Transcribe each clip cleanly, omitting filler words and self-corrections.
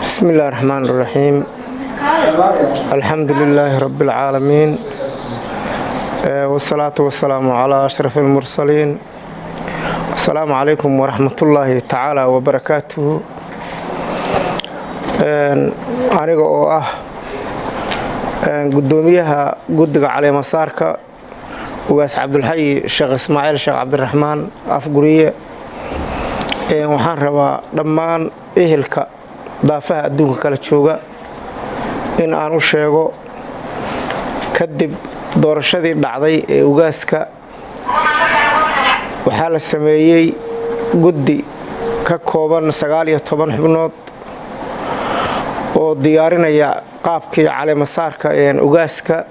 بسم الله الرحمن الرحيم، الحمد لله رب العالمين، والصلاة والسلام على أشرف المرسلين. السلام عليكم ورحمة الله تعالى وبركاته. Aniga oo ah gudoomiyaha guddiga caleemasaarka Ugaas Cabdulxayi Sheekh Ismaaciil Sheekh Cabdiraxmaan Afguriye, waxaan rabaa dhammaan ehelka daafaha adduunka kala jooga in aan u sheego, kadib doorashadii dhacday ee ugaaska, waxaa la sameeyey guddi ka kooban 19 xubnood oo diyaarinaya qaabkii caleemasaarka ugaaska.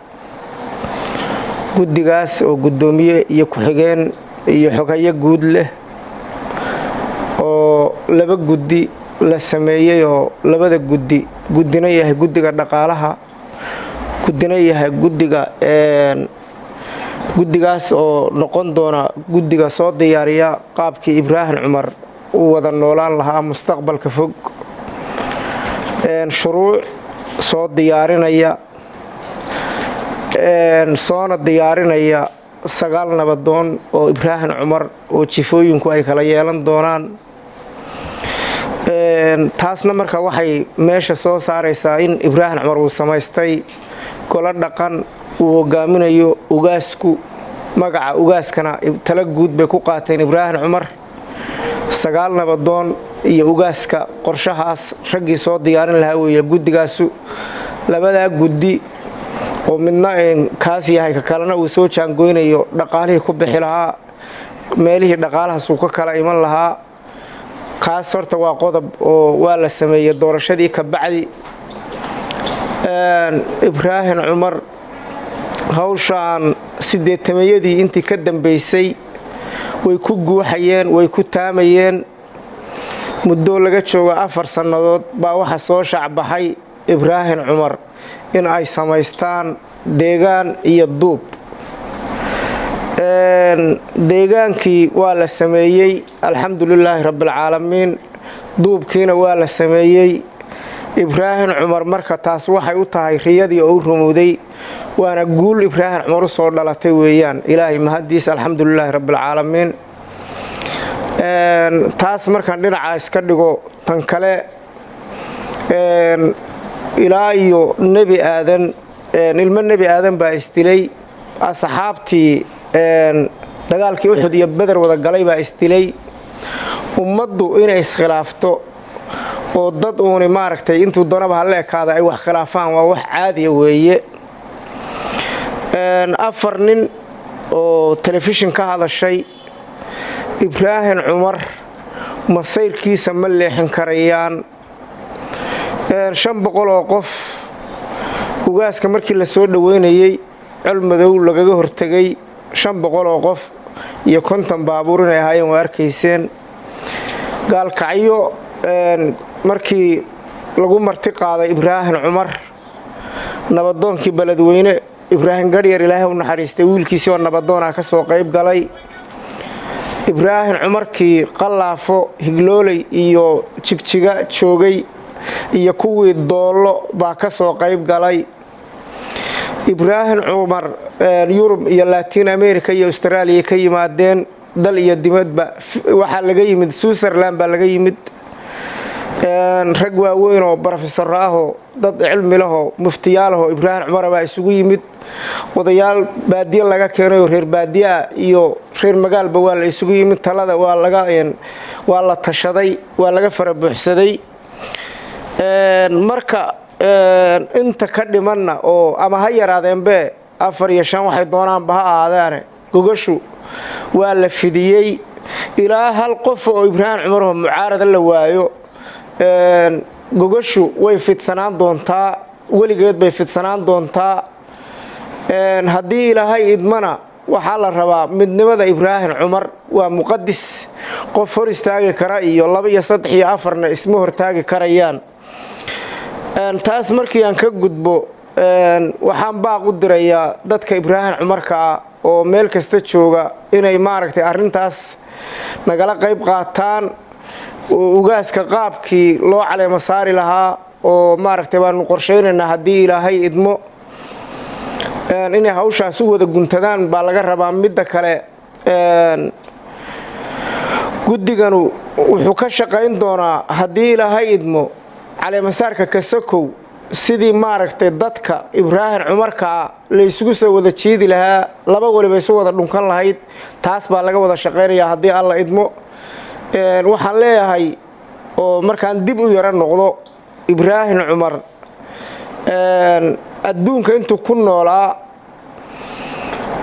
Guddigaas oo guddoomiye iyo ku-xigeen iyo xoghayo guud leh, oo laba guddi la sameeyey, oo labada guddi guddina yahay guddiga dhaqaalaha, guddina yahay guddiga guddigaas oo noqon doona guddiga soo diyaariya qaabkii Ibraahim Cumar uu wada noolaan lahaa mustaqbalka fog, shuruuc soo diyaarinaya, soona diyaarinaya 9 nabadoon oo Ibraahim Cumar oo jifooyinku ay kala yeelan doonaan. Taasna marka waxay meesha soo saaraysaa in Ibraahim Cumar uu samaystay golo dhaqan uu hogaaminayo ugaasku. Magaca ugaaskana tala guud bay ku qaateen Ibraahim Cumar, 9 nabadoon iyo ugaaska. Qorshahaas raggii soo diyaarin lahaa weeye guddigaasu. Labadaa guddi oo midna kaas yahay, ka kalena uu soo jaangoynayo dhaqaalihii ku bixi lahaa, meelihii dhaqaalahaas uu ka kala iman lahaa. Kaas horta waa qodob oo waa la sameeyey doorashadii ka bacdi. Ibraahim Cumar hawshaan sideetamayadii intii ka dambeysay way ku guuxayeen, way ku taamayeen. Muddo laga joogo 4 sannadood baa waxa soo shaacbaxay Ibraahim Cumar in ay samaystaan deegaan iyo duub. Deegaankii waa la sameeyey, alxamdulilaahi rabbialcaalamiin. Duubkiina waa la sameeyey. Ibraahim Cumar marka taas waxay u tahay riyadii oo u rumowday, waana guul Ibraahim Cumar usoo dhalatay weeyaan. Ilaahay mahaddiis, alxamdulilaahi rabbialcaalamiin. Taas markaan dhinacaa iska dhigo, tan kale, ilaa iyo Nebi Aadan ilmo Nebi Aadan baa isdilay, asxaabtii dagaalkii Uxud iyo Beder wada galay baa isdilay. Ummaddu inay iskhilaafto oo dad uuni maaragtay intuu doonaba hala ekaada ay wax khilaafaan waa wax caadiya weeye. 4 nin oo telefishin ka hadashay Ibraahim Cumar masayrkiisa ma leexin karayaan. 500 oo qof ugaaska markii la soo dhoweynayey Colmadow lagaga hortegay, 500 oo qof iyo 50 baabuur inay ahaayeen waa arkayseen. Gaalkacyo markii lagu marti qaaday Ibraahim Cumar, nabadoonkii beledweyne Ibraahim Garyar, Ilaahay u naxariistay, wiilkiisii oo nabadoona ka soo qayb galay. Ibraahim Cumarkii Qallaafo, Higlooley iyo Jigjiga joogay iyo kuwii Doollo baa ka soo qayb galay. Ibraahim Cumar Yurub iyo Latin America iyo Austraaliya ka yimaadeen, dal iyo dibadba waxaa laga yimid, Switzerland baa laga yimid, rag waaweyn oo brofesoro ahoo dad cilmi lahoo muftiyaalahoo Ibraahim Cumar baa isugu yimid. Odayaal baadiye laga keenay oo reer baadiyeah iyo reer magaalba waa la isugu yimid. Talada waa laga waa la tashaday, waa laga fara buuxsaday. Marka inta ka dhimanna oo ama ha yaraadeenbe 4 iyo 5 waxay doonaanba ha ahaadeane, gogashu waa la fidiyey. Ilaa hal qof oo Ibraahim Cumarho mucaarada la waayo, gogashu way fidsanaan doontaa, weligeed bay fidsanaan doontaa. Haddii Ilaahay idmana, waxaa la rabaa midnimada Ibraahim Cumar waa muqadis. Qof hor istaagi kara iyo 2 iyo 3 iyo 4-na isma hortaagi karayaan. Taas markii aan ka gudbo, waxaan baaq u dirayaa dadka Ibraahim Cumarka ah oo meel kasta jooga inay maaragtay arrintaas nagala qayb qaataan. Ugaaska qaabkii loo caleemo saari lahaa oo maaragtay baanu qorshaynaynaa haddii Ilaahay idmo. Inay hawshaas u wada guntadaan baa laga rabaa. Midda kale, guddiganu wuxuu ka shaqayn doonaa haddii Ilaahay idmo caleemasaarka kasakow sidii maaragtay dadka Ibraahim Cumarkaa la isugu soo wada jiidi lahaa, laba weliba isu wada dhunkan lahayd. Taas baa laga wada shaqaynayaa haddii Alla idmo. Waxaan leeyahay oo markaan dib u yaro noqdo, Ibraahim Cumar adduunka intuu ku noolaa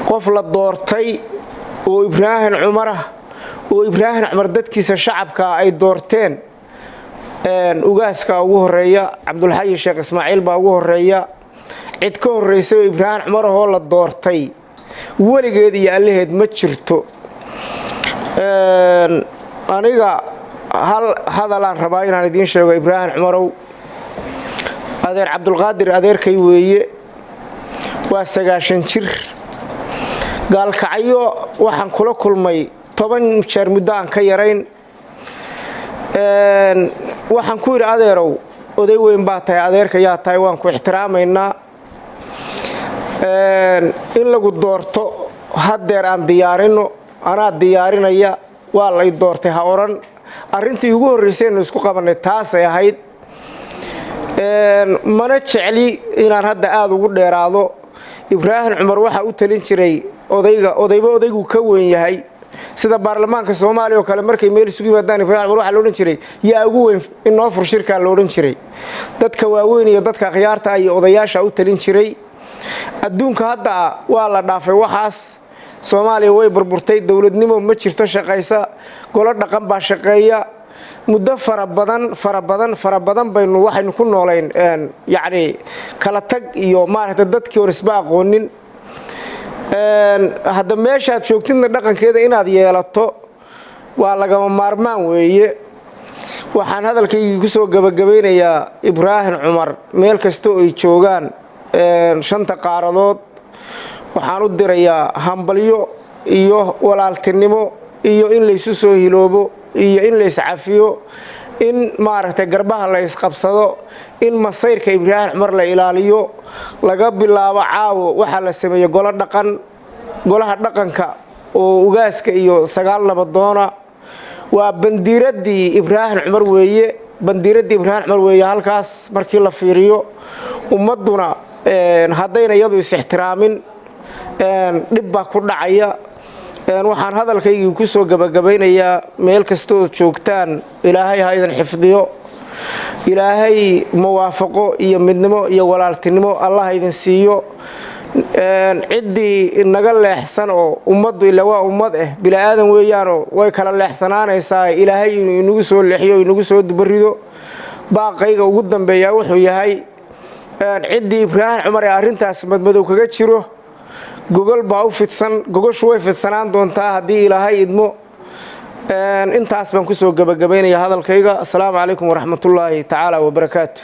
qof la doortay oo Ibraahim Cumar ah oo Ibraahim Cumar dadkiisa shacabkaa ay doorteen, ugaaska ugu horeeya, Cabdulxayi Sheekh Ismaaciil baa ugu horeeya. Cid ka horreysay oo Ibraahim Cumar ahoo la doortay weligeed iyo allaheed ma jirto. Aniga hal hadalaan rabaa inaan idiin sheego. Ibraahim Cumarow, adeer Cabdulqaadir adeerkay weeye, waa 90 jir. Gaalkacyo waxaan kula kulmay 10 jeer muddo aan ka yarayn. Waxaan ku yidhi, adeerow, oday weyn baa tahay, adeerka yaa tahay, waan ku ixtiraamaynaa. In lagu doorto haddeer aan diyaarinno, anaa diyaarinaya, waa lay doortay ha odhan. Arrintii ugu horraysaynu isku qabannay taasay ahayd. Mana jecli inaan hadda aada ugu dheeraado. Ibraahim Cumar waxaa u talin jiray odayga, odayba odaygu ka weyn yahay, sida baarlamaanka Soomaaliya oo kale. Markay meel isugu yimaadaan Ibraahim Cumar waxaa la odhan jiray, yaa ugu weyn, inoo fur shirkaa la odhan jiray. Dadka waaweyn iyo dadka akhyaarta iyo odayaasha u talin jiray. Adduunka hadda waa la dhaafay waxaas. Soomaaliya way burburtay, dowladnimo ma jirto shaqaysa, golo dhaqan baa shaqeeya. Muddo fara badan, fara badan, fara badan baynu waxaynu ku noolayn yacni kala tag iyo maaragtay dadkii hor isba aqoonin. Hadda meeshaad joogtidna dhaqankeeda inaad yeelato waa lagama maarmaan weeye. Waxaan hadalkaygii kusoo gabagabaynayaa, Ibraahim Cumar meel kasta oo ay joogaan shanta qaaradood waxaan u dirayaa hambalyo iyo walaaltinimo iyo in laysu soo hiloobo iyo in layscafiyo, in maaragtay garbaha la isqabsado, in masayrka Ibraahim Cumar la ilaaliyo. Laga bilaabo caawo waxaa la sameeyey golo dhaqan, golaha dhaqanka oo ugaaska iyo 9 nabadoona waa bandiiraddii Ibraahim Cumar weeye, bandiiraddii Ibraahim Cumar weeye. Halkaas markii la fiiriyo, ummadduna haddayna iyadu is-ixtiraamin dhib baa ku dhacaya. Waxaan hadalkaygii ku soo gabagabaynayaa, meel kastood joogtaan Ilaahay ha idin xifdiyo, Ilaahay muwaafaqo iyo midnimo iyo walaaltinimo Allah idin siiyo. Ciddii inaga leexsan oo ummaddu ila waa ummad bini-aadan weeyaanoo way kala leexsanaanaysaa, Ilaahay inuu inagu soo leexiyo, inagu soo dubarido. Baaqayga ugu dambeeyaa wuxuu yahay, ciddii Ibraahim Cumar ee arrintaas madmadow kaga jiro, gogol baa u fidsan, gogoshu way fidsanaan doontaa haddii Ilaahay idmo. Intaas baan kusoo gabagabaynaya hadalkayga. Asalaamu calaykum waraxmatullaahi tacaala wabarakaatu.